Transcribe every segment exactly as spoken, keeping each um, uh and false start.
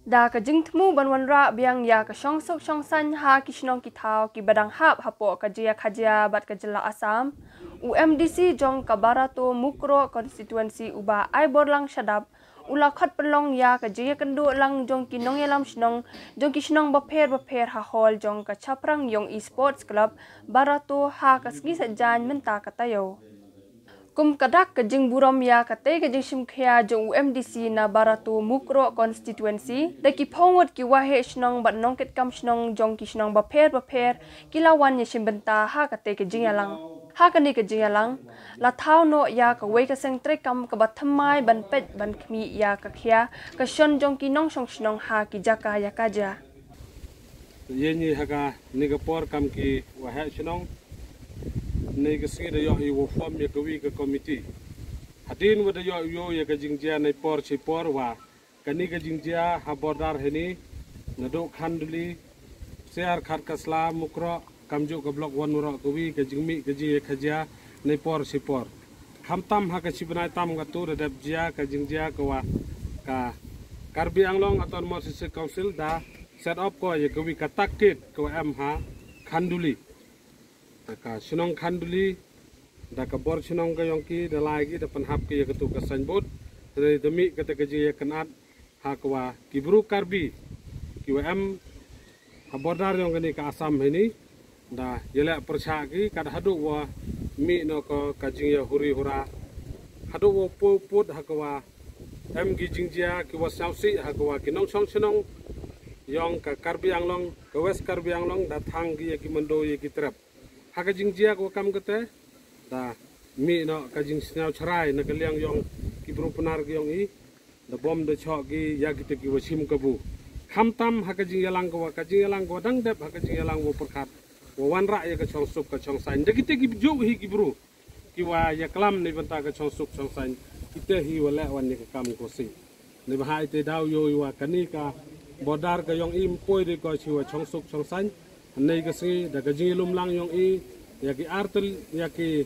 Da ka jingthmu ban wanrah biang ïa ka shongsuk shongsaiñ ha ki shnong ki thaw kiba dang hap hapoh ka jingïakajia bad ka jylla Assam, u M D C jong ka Barato Mukroh Constituency u Bah Aiborlang Shadap u la khot pynlong ïa ka jingïakynduh lang jong ki nongïalam shnong jong ki shnong bapher bapher ha hall jong ka Chaprang Ïong-i Sports Club, Barato, ha ka sngi Saitjaiñ mynta ka taïew. Kum ka dak ka jingburom ïa katei ka jingshimkhia jong u M D C na Barato Mukroh Constituency, da ki phew ngut ki waheh shnong bad nongkitkam shnong jong ki shnong bapher bapher ki la wan ïashim bynta ha katei ka jingïalang. Ha kane ka jingïalang la thaw noh ïa kawei ka seng treikam kaba thymmai ban peit ban khmih ïa ka khia ka shon jong ki nongshong shnong ha ki jaka ïakajia. Ïa ngi ha kane ka por kam ki waheh shnong, ne ka sngi da ïoh i wa form ïa kawi ka komiti. Hadien wa da ïoh ïoh ïa ka jingjia na i por shi por wa kane ka jingjia ha border hini, naduh Khanduli, Siar, Khatkasla, Mukroh, kamjuh ka Block One Mukroh kawi ka jingmih ka jingïakajia na i por shi por. Khamtam ha ka shi bnai tam katu da dep jia ka jingjia ka wa ka Karbi Anglong Autonomous District Council da set up ko ïa kawi ka tactic ka wa em ha Khanduli. Da ka shnong Khanduli, da ka bor shnong ka ïong ki, da lai ki, da pynhap ki ïa katu ka signboard, da mih kata ka jingïakynad ha ka wa ki bru Karbi ki wa em ha border ïong kane ka Assam hini, da ïaleh pyrshah ki kat haduh wa mih noh ka, ka jingïahuri hura. Haduh wa pud pud ha ka wa em ki jingjia ki wa sngewsih ha ka wa ki nongshong shnong ïong ka Karbi Anglong, ka West Karbi Anglong, da thang ki ïa ki mando ïa ki trep. Ha ka jingjia ka wa kam kata, da mih noh ka jingsngew chrai na ka liang ïong ki bru Pnar ki ïong i, da bom da choh ki ïa kita ki wa shim kabu. Khamtam ha ka jingïalang ka wa, ka jingïalang ka wa dang dep ha ka jingïalang wa pyrkhat wa wanrah ïa ka shongsuk ka shongsaiñ. Da kita ki juh hi ki bru ki wa ïaklam na i bynta ka shongsuk shongsaiñ, kita hi wa leh wan ïa ka kam ko si. Ni ba ha ite daw ïoh i wa kane ka border ka ïong i ym poi de ko shi wa shongsuk shongsaiñ. Hynne ka sngi da ka jingïalum lang ïong i ïa ki artel, ïa ki,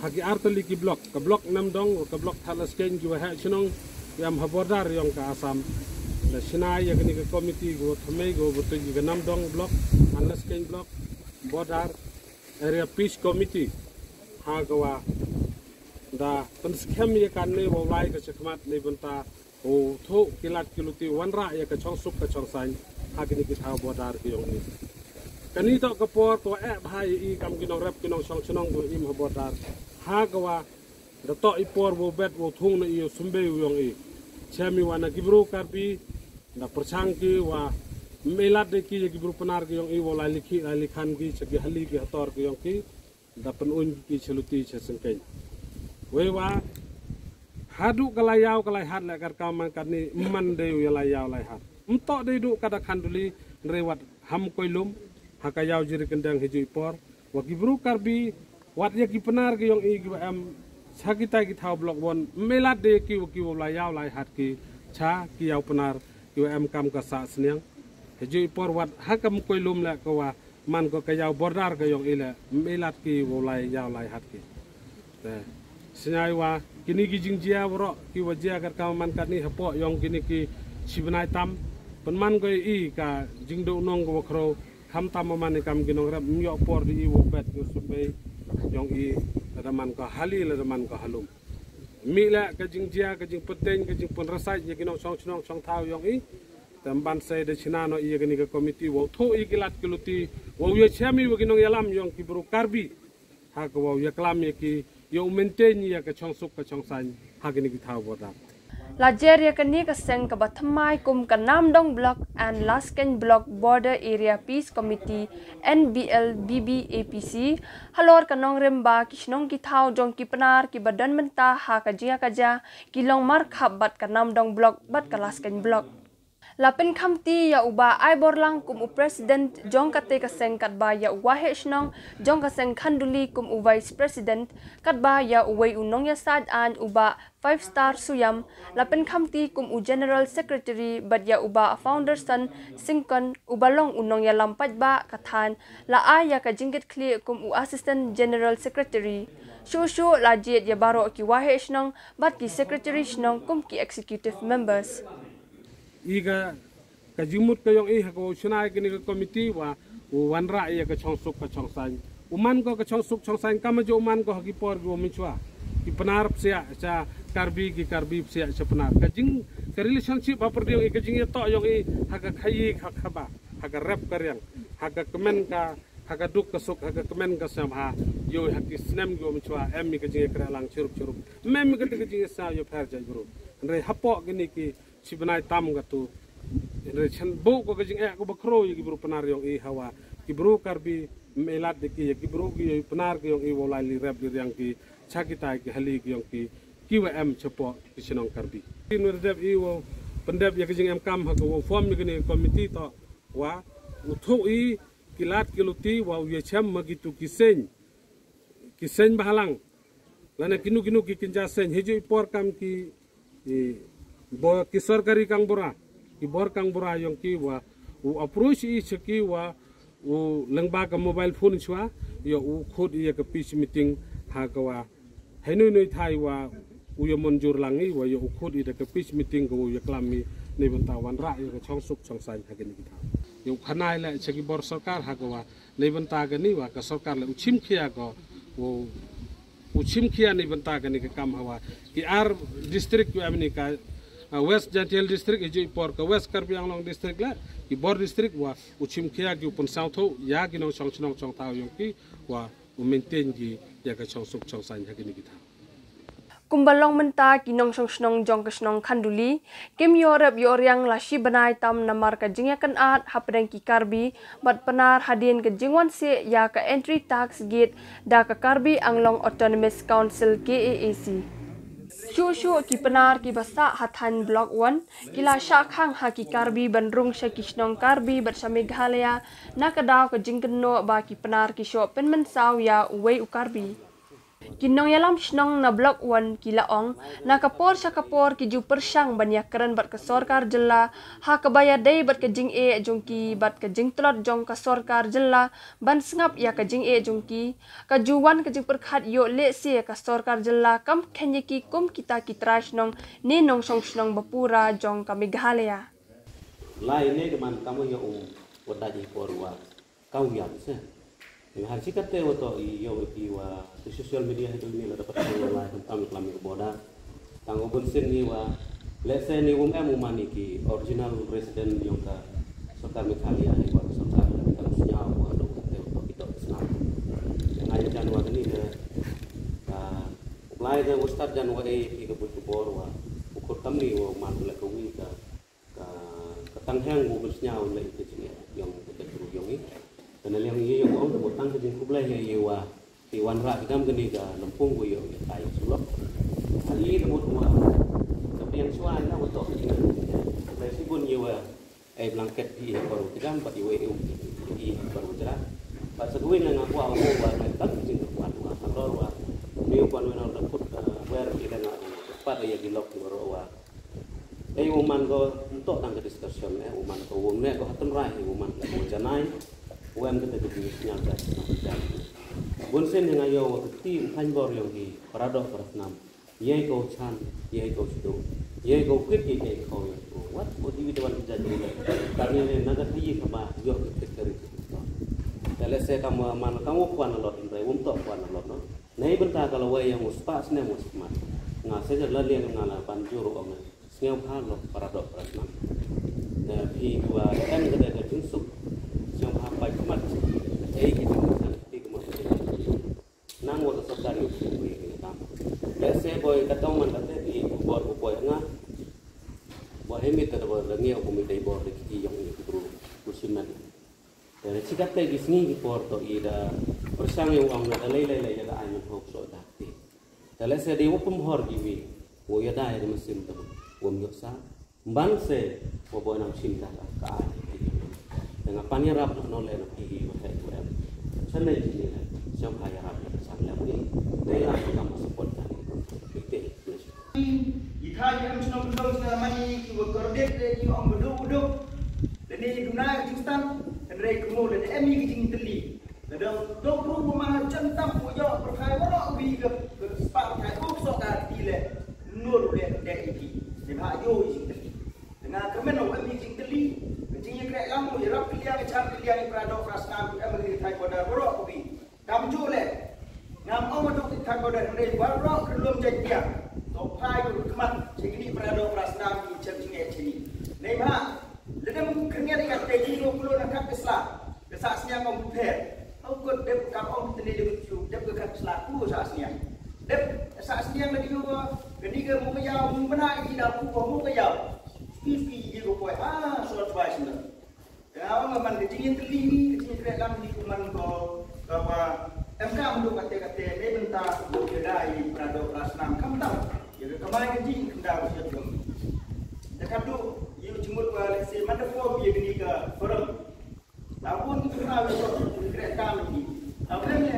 ha ki artel i ki block, ka block Namdong, ka block Thadlaskein ki wa heh shnong ki am ha border ïong ka Assam. Da shna ïa kane ka komiti ka wa thymmai ka wa btoi ka Namdong block, Thadlaskein block, border area peace committee, ha ka wa da pynskhem ïa kane wa u lai ka shakhmat na i bynta u thuh ki lad ki luti wanrah ïa ka shongsuk ka shongsaiñ ha kine ki thaw border ki ïong i. Kane toh ka por ka wa eh bha ïa i kam ki nongrep ki nongshong shnong ki wa im ha border. Ha ka wa da toh i por wa u bet wa u thung na i u symbai u ïong i. Chem i wa na ki bru Karbi da pyrshang ki wa ym i lad de ki ïa ki bru Pnar ki ïong i wa lai likhi lai likhan ki cha ki hali ki hator ki ïong ki. Da pynun ki cha luti cha sengkeiñ. Wei wa haduh ka lai yaw ka lai hat leh kat ka man kat ni man dei u ïa lai yaw lai hat. Ym toh dei duh ka da Khanduli, hynrei wat ham koi lum ha ka yaw jiri kyndang hi ju i por wa ki bru Karbi wat ïa ki Pnar ki ïong i ki wa em cha kita ki thaw Block One, ym i lad dei ki wa ki wa lai yaw lai hat ki cha ki yaw Pnar ki wa em kam ka sah sniang. Hi ju i por wat ha kam koi lum leh ka wa man ko ka yaw border ka ïong i leh, ym i lad ki wa lai yaw lai hat ki. Te sñiaw wa kini ki jingjia waroh ki wa jia kat ka man kat ni hapoh ïong kini ki shi bnai tam, pynman ko i ka jingduh nong ka wa khraw, khamtam man i kam ki nongrep ym ïoh por di i wa bet ki u symbai ïong i, lada man ko hali lada man ko halum. Mih leh ka jingjia ka jingpynteng ka jingpynrasait ïa ki nongshong shnong shong thaw ïong i. Te ym ban sei da chna noh ïa kani ka komiti wa u thuh ïa ki lad ki luti, wa u ïa chem i wa ki nongïalam ïong ki bru Karbi ha ka wa u ïa klam ïa ki, ïa u maintain ïa ka shongsuk ka shongsaiñ ha kani ki thaw border. La jer ïa kani ka seng kaba thymmai kum ka Namdong Block and Laskein Block Border Area Peace Committee, N B L B B A P C, halor ka nongrim ba ki shnong ki thaw jong ki Pnar kiba don mynta ha ka jingïakajia ki long markhap bad ka Namdong Block bad ka Laskein Block. La pynkhamti ïa u Bah Aiborlang kum u president jong kate ka seng, katba ïa u Waheh Shnong jong ka seng Khanduli kum u vice president, katba ïa uwei u nongïasaid aiñ u Bah Five Star Suyam la pynkhamti kum u general secretary, bad ïa u Bah Founderson Syngkon uba long u nongïalam paidbah ka thaiñ la ai ïa ka jingkitkhlieh kum u assistant general secretary. Shuh shuh la jied ïa baroh ki Waheh Shnong bad ki secretary shnong kum ki executive members. I ka, ka jingmut ka yong i ha ka wow shna ïa kane ka komiti wa u wanrah ïa ka chongsuk ka chongsaiñ. U man ko ka chongsuk chongsaiñ kam ju u man ko ha ki por ki wow mynshuwa. Ki Pnar psiah sha Karbi, ki Karbi psiah sha Pnar. Ka jing, ka relationship ha pyrdi yong i, ka jingïatoh yong i ha ka khaïi ha ka khaba, ha ka rep ka riang, ha ka kmen ka, ha ka duk ka suk, ha ka kmen ka sngewbha. Ïoh ha ki snem ki wow mynshuwa em i ka jingïakhreh lang chirup chirup. Em em i ka, ka jingïasngew ïapher jait bru. Hynrei hapoh kine ki shi bnai tam katu. Hynrei shen bok ko ka jingeh ko ba khro ïa ki bru Pnar yong i hawa ki bru Karbi meilat de ki ïa ki bru ki Pnar ki yong i wow lai li rep li riang ki cha ki tai ki hali ki yong ki, ki wa em chapoh ki shnong Karbi. Ki nwer dep i wow pyndep ïa ka jingem kam ha ka wow form ïa kane komiti to wa u thuh i ki lad ki luti wa u ïa chem ma ki tu ki seng ki seng bahalang. Lane kinu kinu ki kynja seng, hiju i por kam ki, i, bo, ki sorkari kangbura, ki bor kangbura yong ki wa u approach i cha ki wa u lengba ka mobile phone chwa, ïa u khot ïa ka peace meeting ha ka wa hynoi noi thai wa u ïa monjur lang i wa ïa u khot i da ka peace meeting ka wa u ïa klam i nei bynta wanrah ïa ka chongsuk chongsaiñ ha kane ki thaw. Ïa u khanai le cha ki bor sorkar ha ka wa nei bynta kane wa ka sorkar le u chim khia ko, u, u chim khia nei bynta kane ka kam hawa ki ar district u em ni ka, ah, West Jaintia Hills District, hiju i por ka West Karbi Anglong District le ki bor district wa u chim khia ki u pynsaw tho ïa ki nongshong shnong chong thaw yong ki wa u maintain ki ïa ka chongsuk chongsaiñ ha kine ki thaw. Kumba long mynta ki nongshong shnong jong ka shnong Khanduli kim ïoh rep ïoh riang la shi bnai tam namar ka jingïakynad hapdeng ki Karbi bad Pnar hadien ka jingwan seh ïa ka entry tax gate da ka Karbi Anglong Autonomous Council, K A A C. Shuh shuh ki Pnar ki ba sah ha thaiñ Block One ki la shah khang ha ki Karbi ban rung sha ki shnong Karbi bad sha Meghalaya na ka daw ka jingkynnoh ba ki Pnar ki shoh pynmynsaw ïa uwei u Karbi. Ki nongïalam shnong na Block One ki la ong, na ka por sha ka por ki ju pyrshang ban ïakren bad ka sorkar jylla ha kaba ïadei bad ka jingeh jong ki bad ka jingtlot jong ka sorkar jylla ban sngap ïa ka jingeh jong ki. Ka ju wan ka jingpyrkhat ïoh lehse ka sorkar jylla kam kheiñ ïa ki kum kita ki trai shnong ne nongshong shnong ba pura jong ka Meghalaya. Lai ne ka man kam ïa u wa da ji por wa Ka u ïam se. Nga har chi katte wa to i ïoh i wa te social media ha duh ni la dapat la lai tam tam klam i ka border. Tang u bun sin ni wa lehse ni um em u man i ki original resident yong ka sorkar Meghalaya i wa sorkar ka sñiaw wa dong katte wa to ki dok snam. Nga ïa jan wa ni ka, ka lai ka wa start jan wa e i ka bun ka bor wa u khot tam ni wa man la ka wi ka ka, ka tang hang bu mynsñiaw leh ka jingeh yong ka jaitbru yong i. Ka na liang i yong ong ka bu tang ka jingkhublei ha i wa i wanrah ki dam kani ka lympung bu yong i tai sulok. Ha i ka bu wa ka biang shuwa na bu tok ki na khublei sibun i wa ai blanket i ha baru ki dam bad i wa i u i ha baru jra. Bad sa kawin na nga kwa wa wa na tang ka jingkhublei wa ha lor wa ni u kwan wa na da put, eh, wer i da nga pat ya ki lok ki wa ro wa Ei u man ko ntok dang ka discussion eh u man ko u ne ko hatam rai u man ko janai. U em kata ka jingïasñiaw da ka jingïasñiaw. Bun sien nga ïoh wa ka kti u khlaiñ bor yong ki para doh para snam. Ïai ko chan, ïai ko sduk, ïai ko kit ïai ko ïai ko. Wat ko diwi tawan ka jani le. Tang ne na ka kti ka ba ïoh ka kit ka rit. Ta lehse kam man kam u kwan a lot, hynrei um tok kwan a lot no. Nei bynta ka lawei ïa u spah snem u smat. Nga sa ïa la liang nga la ban jur ong. Sngewbha lok para doh para snam. Na phi wa em ka dei ka jingsuk. Sngewbha pait khmat. Ei ki jingsuk phi khmat. Nang wa ka sorkar ïa u phi ïa ka kam. Lehse boi ka tong man ka te phi bor u boi nga. Bor hemit ka bor la ngi u mi dei bor de ki yong ni bru. Ku simen. Te chi katte ki sngi ki por to i da pyrshang ïa u ong na da lei lei lei ïa da ai man hok so da te. Te lehse dei wa pynhor ki wi wa ïa da ïa da mynsiem te wa ym ïoh sa. Mban se wa boi nang shim da ka ai. Te nga pan ïarap na no le na phi wa hei wa em. Sa ne ji ne le sngewbha ïarap ïa ka sang le wi. Dei la ka kam support ka ni. Te. Ki thaw ki em shnong shnong shnong mani ki wa kordit le ki ong beduk beduk. Lane duna ka jingstan, hynrei kumno lane em i ka jingtylli. Lada dok ruh ma ha jan tam u ïoh pyrthai waroh wi ka spah pyrthai u sok ka ti le. Nur le de i ki. Ne bha ïoh i jingtylli. Nga kyrmen u Ïarap kylliang, ïajan kylliang ïa para doh para snam kiba em ha kane ka thaiñ border baroh kawei. Kam ju leh. Ngam ong haduh ka thaiñ border hynrei baroh ka lum Jaintia. To phai ruh khmat sha kine para doh para snam ki jem jingeh jingeh. Neibhah lada ym khyndiat ïa kata te ki ruh kloi na kat ka sla. Ka sah sniang ong pher. Ong kut dep kam ong tene dep ka kat ka sla ku sah sniang. Dep sah sniang lada ïoh kane ka mung ka ïaw mung bna ïa ki da ku ko mung ka ïaw. Pi pi ïa ko poi ha sor bai sniang. Nga ong man ka jingïatylli ni, ka jingïatylli lam ni ka man ko, ka ba em ka mdu kate kate ne bynta ko ïa dei para doh para snam khamtam. Ïa ka kamai ka jingkyndaw ïa ka. Da ka du ïa ka jingmut ba lehse man da ko ïa kani ka forum. Da bun ki kyndaw ïa ka, ka kam ni. Ka ban ne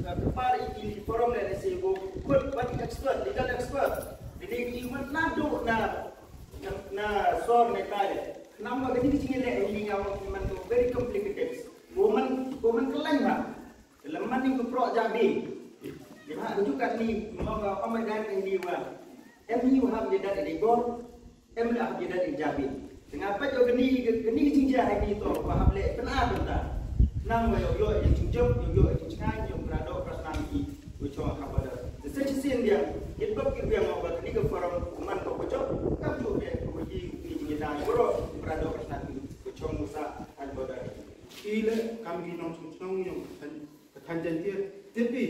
ka par ïa ki forum lehse ko kut ba ki expert, legal expert. Kini ki man na du na na sor ne tai. Namar kani ka jingïaleh ini nga ong man ko very complicated. Ko man, ko man kyllaiñ ha. Lem man ning ko pro ja bi. Ïa ha ju kat ni mo nga ong mai dang ini wa. Em ni wa hap ïa dat ini bor. Em la hap ïa dat ini ja bi. Tengah pat ïa kani, kani ka jingjia ha ini to wa hap leh pynah bynta. Nang wa ïoh ïoh ïa jingjop, ïoh ïoh ïa jingchngaiñ, ïoh para doh para snam ki. Ko chong ha border. Sa shisien biang, ïa pop ki biang wa kani ka forum man ko ko chong, kam ju biang ko ki ki ni da bro para doh para snam ki ko chong musa ha border. Ila kam ki nongchong chnong ïong ka thaiñ, ka thaiñ Jaintia, tip i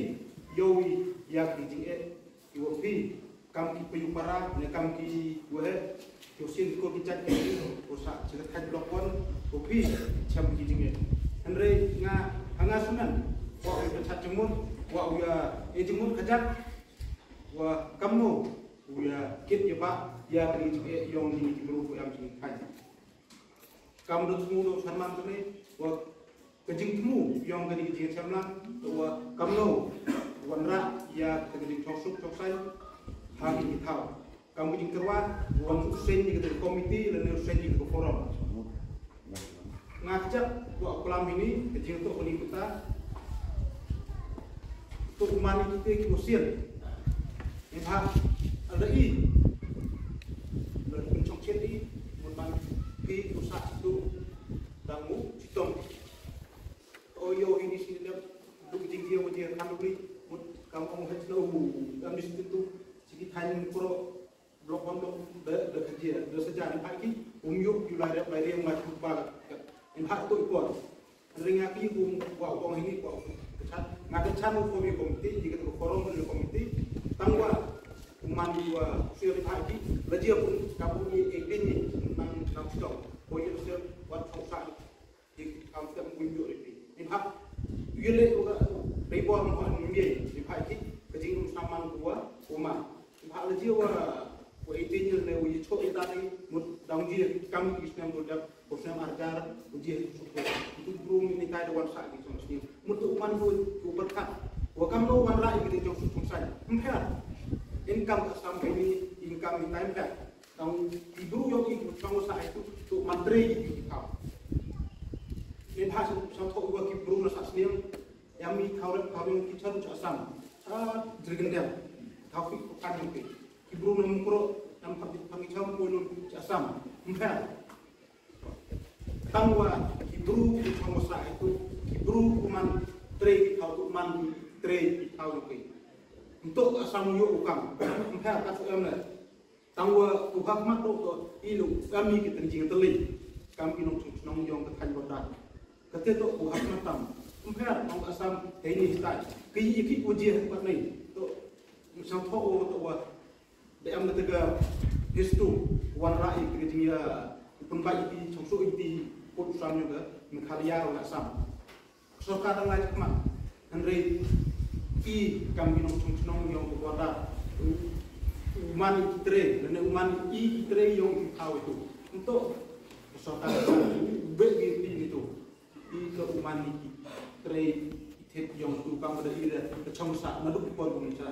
ïoh i ïa ki jingeh i wa phi kam ki payu para ne kam ki wa he. Ïoh sien ko ki jait ki ko sa chi ka thaiñ Block One ko phi chem ki jingeh. Hynrei nga ha nga sunan wa u pachat jingmut wa u ïa e jingmut ka jat wa kamno u ïa kit ïa ba ïa ka jingeh ïong jingeh ki bru ko ïam jingeh thaiñ. Kam da thmu da u Sharman kane wa ka jingthmu ïong kane ka jingchem lang, wa kamno wanrah ïa ka jingchong suk chong saiñ ha ki thaw. Kam ka jingtyrwa wan u seiñ ïa ka komiti lane u seiñ ïa ka forum. Nga kjat wa klam ini ka jingto kani kata. Tu man ini kita ki usian. Ni ha ada i. Lalu pun chong chen i, mun man pi usak tu dangu chitong. O ïoh ini sini dep duk jing dia wajah kan duk ni, mut kam ong het snow, am di situ tu sigi thaiñ pro Block One Block da da kajia da saja ni phai ki, um ïoh ïoh lai rep lai rep ngai tu ba. Ni ha tu i por. Ring nga ki um wa ong ini wa kachan nga kachan u komi komiti di ka forum di komiti tang wa man di wa sir di phai ki la jia pun ka pun ni ek din ni nang nang stop ko ye sir wa chong sa di kam step pun ïoh di ni ha yu le u ka dei bor mo ni ye di phai ki ka jing um saman ko wa uma ha la jia wa wa eighteen year ne wa yi chok ita ni mut dang ji kam ki snem do dap ko snem arjar ko ji ko tu bru ni ni kai da wan sa ki song sni mut tu man ko ko berkat wa kam no wan rai ki jong su song sai mpher income ka sam ni income ni time ka tang ki bru yo ki ko song sa itu tu man tre ki ki kau ni ha song song ko wa ki bru na sa snem Yami khaw rep khaw rep ki charu cha Assam. Sa drigin dia. Khaw ki ko kan ki. Ki bru nam kro nam pang pang ki cham ko nun cha Assam. Mpher. Tang wa ki bru ki cham sa itu. Ki bru ku man tre ki khaw tu man tre ki khaw ki. Ntok Assam yo ukam. Mpher ka tu em le. Tang wa u hak mat to to i lu kami ki tang jing teli kam ki nong chung nong yong ka than bata ka te to u hak mat tam mpher nong Assam te ni tai ki i ki u je pat nei to sang tho o to wa de am na te ga histu wan ra i ki jing ya pun ba i ti chung su i ti put sam yo ga Meghalaya wa Assam Sorkar dang lai chakma. Hynrei i kam ki nongchong chnong yong ka border u man i ki tre lane u man i ki tre yong i thaw itu. Nto sorkar be ki ti itu i ka u man i ki tre i thet yong tu kam da i da ka chong sa na duk por bung cha.